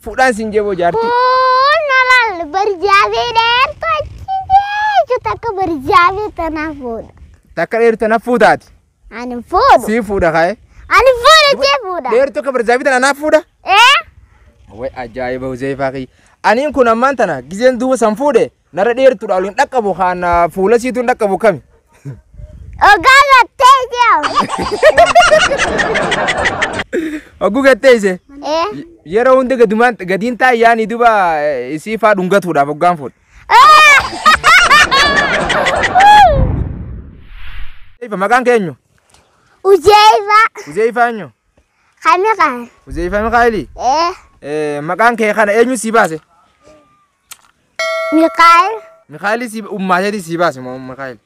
Fuudhaan siin jeboo jaartii. Kun laal barjaafii dheertu achi jechuun takka barjaafii tana fuudha. Takka dheertu tana fuutaati. Ani fuudhu. Sii fuudha kaa'e. Ani fuudhu jee fuudha. Dheertu akka barjaafii tana naaf fuudha. Ee? Way ajaa'iba Huzeefaa kiyya. Aniin kun ammaan tana gizeen duuba san fuudhe narra dheertuudha ol hin dhaqqabu kaan fuula siitu hin dhaqqabu kami. Ogaa gattee jee. Hogguu gattee ise. Ee? Yeroo hunda gadumaan gadiin taa'e yaani duuba isii faa dhungatuudhaaf hoggaan fuudhe. Huzeefa maqaan kee eenyu? Ujeefa. Huzeefaa eenyu? Kami kan? Huzeefaa Mikaa'eli. Ee? Maqaan kee kana eenyu sii baase? Mikaa'el. Mikaa'eli sii ummaateeti sii baase moo Mikaa'el?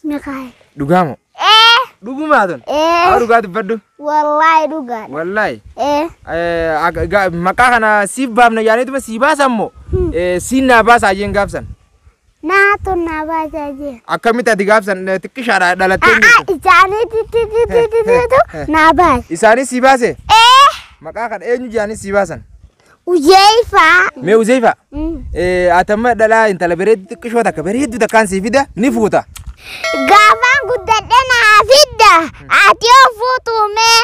Mikaa'el. Dhugaa moo? Ee? Dhugumaa tun? Ee? Haa dhugaa dubbadhu. Wallaahi dhugaadha. Wallaahi. Ee? Maqaa kana siif baafna yaaniituma sii baasan moo siin naa baasaa jeen gaafsan? Naatu na baasaa jee. Akkamitti ati gaafsan xiqqishaadha dhalattee hin Aa jirtu? isaanii naa baase. Isaanis sii baase? Ee? Maqaa kana eenyu jedhanii sii baasan? Ujeefa. Mee Huzeefa? Ati amma dhalaa intala bareedduu xiqqishoo takka bareedduu takkaan sii fida ni fuuta. Gaafaan guddadhe naa fidda. Ati yoo fuutu mee?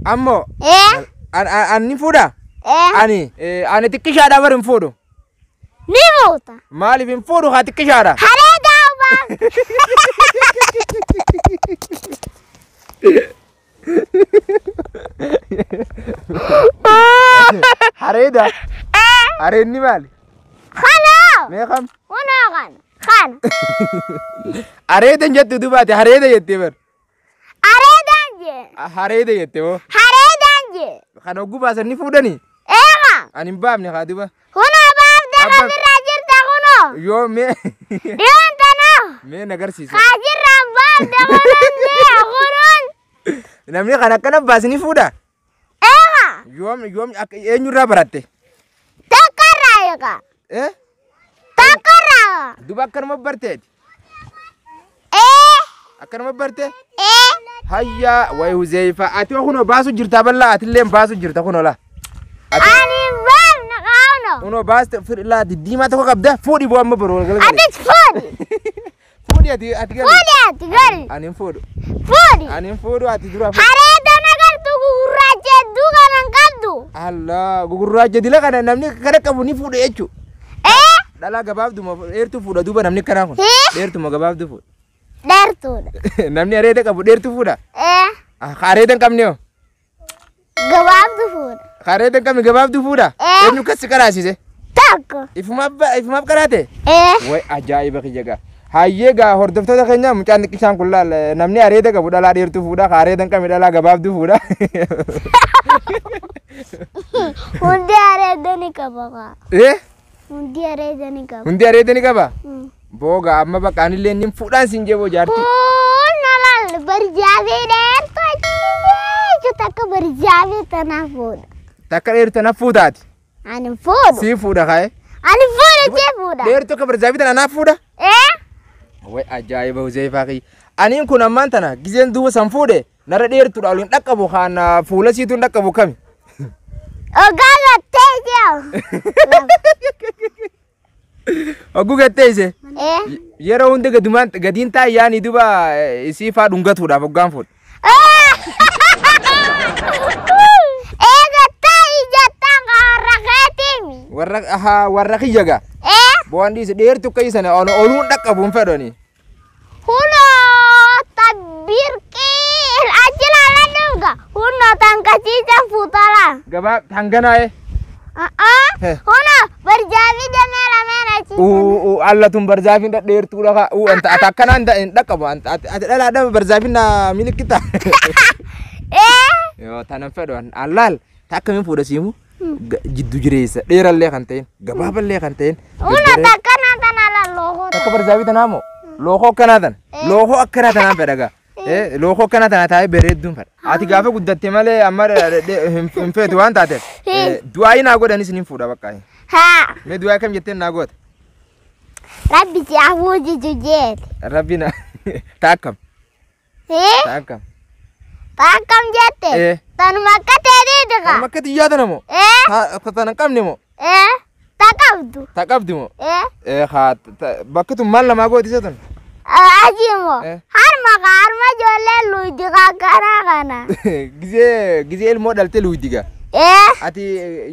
Ammoo Ee? ani ni fuudha? Ee? Ani ani xiqqishaadha bar hin fuudhu. Ni fuuta. Maaliif hin fuudhu haa xiqqishaadha? Haree daawwaa. Hareeda. Hareenni maali? Kanoo. Mee kam? Kunoo kana. Kana. Areeda hin jettu duuba ati hareeda jettee bar. Areedaan jee. Hareeda jette moo? Hareedaan jee. Kana hogguu baasan ni fuudhanii? Eega. Ani hin baafne haa duuba. Kunoo baafte Abba- kafirraa jirta kunoo. Yoo mee Dhiyoon tanoo. mee na agarsiisa. Kaajirraan baafte kunuun jee kunuun. Namni kana akkana baase ni fuudha? Eega. Yoom yoom akka eenyurraa baratte? Takkarraa eega. Eh? Takkarraa. Duuba akkanuma barteeti? Ee. Akkanuma barte? Ee. Hayyaa wayi Huzeefa ati kunoo baasu jirta bal'aa atillee baasu jirta kunoo laa. Ati Ani hin baafne kaawunoo. kunoo baaste laa diddiimaa tokko qabda fuudhi boo amma boroo galgala. Atis fuudhi. Fuudhi ati ati gali. Fuudhi ati gali. Ani hin fuudhu. Fuudhi. Ani hin fuudhu ati dura fuudhi. Hareeda nagartu gugurraacha hedduu kana hin qabdu. Allah gugurraacha dila kana namni kana qabu ni fuudha jechuudha. Ee. Dhalaa gabaabduma dheertuu fuudha duuba namni akkanaa kun. Hee? Dheertuma gabaabduu fuudha. Dheertuudha. Namni areeda qabu dheertuu fuudha. Ee. Ka areeda hin qabne hoo? Gabaabdu fuudha. Ka areeda hin qabne gabaabduu fuudha? Ee. Eenyu akkas si qaraasise? Tokko. Ifumaaf qaraate? Ee. Way ajaa'iba kiyya gaa. Hayyee gaa hordoftoota keenya mucaan xiqqishaan kun laal namni areeda qabu dhalaa dheertuu fuudha ka areeda hin qabne dhalaa gabaabduu fuudha. Hundi areeda ni qaba kaa. Ee? Hundi areeda ni qaba. Hundi areeda ni qaba? Booga amma bakka anillee ni fuudhaan siin jeboo jaartii. Kun laal barjaafii dheertu achi jechuun takka barjaafii tana fuudha. Takka dheertu tana fuutaati. Ani fuudhu. Sii fuudha kaa'e. Ani fuudhu jee fuudha. Dheertu akka barjaafii tana naaf fuudha? Ee? Way ajaa'iba Huzeefaa kiyya. Aniin kun ammaan tana gizeen duuba san fuudhe narra dheertuudha ol hin dhaqqabu kaan fuula siitu hin dhaqqabu kami? Ogaa gattee jee. Hogguu gattee ise. Ee? Yeroo hunda gadumaan gadiin taa'e yaani duuba isii faa dhungatuudhaaf hoggaan fuudhe. Ee gattaa ijattaan warra keetiimi. Warra haa warra kiyya gaa. Ee? Bo'aan dhiise dheertu akka isana oluun dhaqqabu hin fedhani. Kunoo tabbirqii achi ilaalan dhuga. Kunoo tankasiisa fuutala. Gabaa hanganaa'e. Kunoo barjaafii damee lameen achi. Alla tun barzaafiin dhadheertuudha kaa. Anta ati akkanaan hin dhaqqabu. Ati dhalaadha barzaafiin na milikkita. Ee? Yoo tanan fedhu allaal ta akkamiin fuudha siimu jiddu jireessa dheerallee kan ta'in gabaaballee kan ta'in. Kunoo takkana tana lalloohoo. Takka barzaafii tanaa moo lookoo akkanaa tan lookoo akkanaa tanaan fedha gaa. Lookoo akkanaa tana taa'ee bareedduun fedha. Ati gaafa guddatte malee amma hin feetu waan taateef du'aayi naa godhanis ni fuudha bakka. Haa. Mee du'aa kam jetteen naa goota? Rabbi si hafuusisu jeeti. Rabbi na ta akkam Hee? ta akkam. Ta akkam jette? Ee. Tanuma akka teetiiti Tanuma kaa. akka xiyyaa tana moo? Ee. Tana hin qabne moo? Ee. Ta qabdu. Ta qabdi moo? Ee. Ee haa bakki tun maal namaa gooti isa tun? Achi moo. Eh. Harma kaa harma ijoollee luuti kaa kana kana. Gizee gizee ilmoo dhalte luuti gaa. Ee. Ati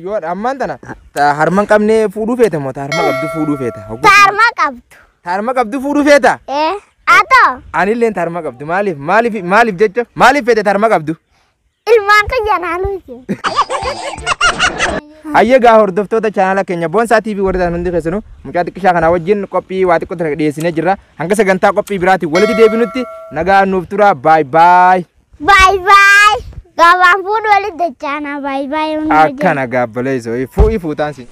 yoo ammaan tana ta harma hin qabne fuudhuu feeta moo ta harma qabdu fuudhuu feeta? Ta harma qabdu. Ta harma qabdu fuudhuu feeta? Ee. Atoo. Anilleen ta harma qabdu maaliif maaliif maaliif jecha maaliif feete ta harma qabdu? Ilmaan kiyya naa luuti. Hayyee gaa hordoftoota chaanala keenya Boonsaa TV warri ta'an hundi keessanuu mucaa xiqqishaa kanaa wajjin qophii waa xiqqoo tana dhiyeessinee jirra. Hanga sagantaa qophii biraatiin walitti deebinutti nagaa nuuf tura. Baay baay. Bye bye. Gabaan fuudhu walitti dachaana. Bye bye. Akkana gaabbalee isoo fuu'ii fuutaan si.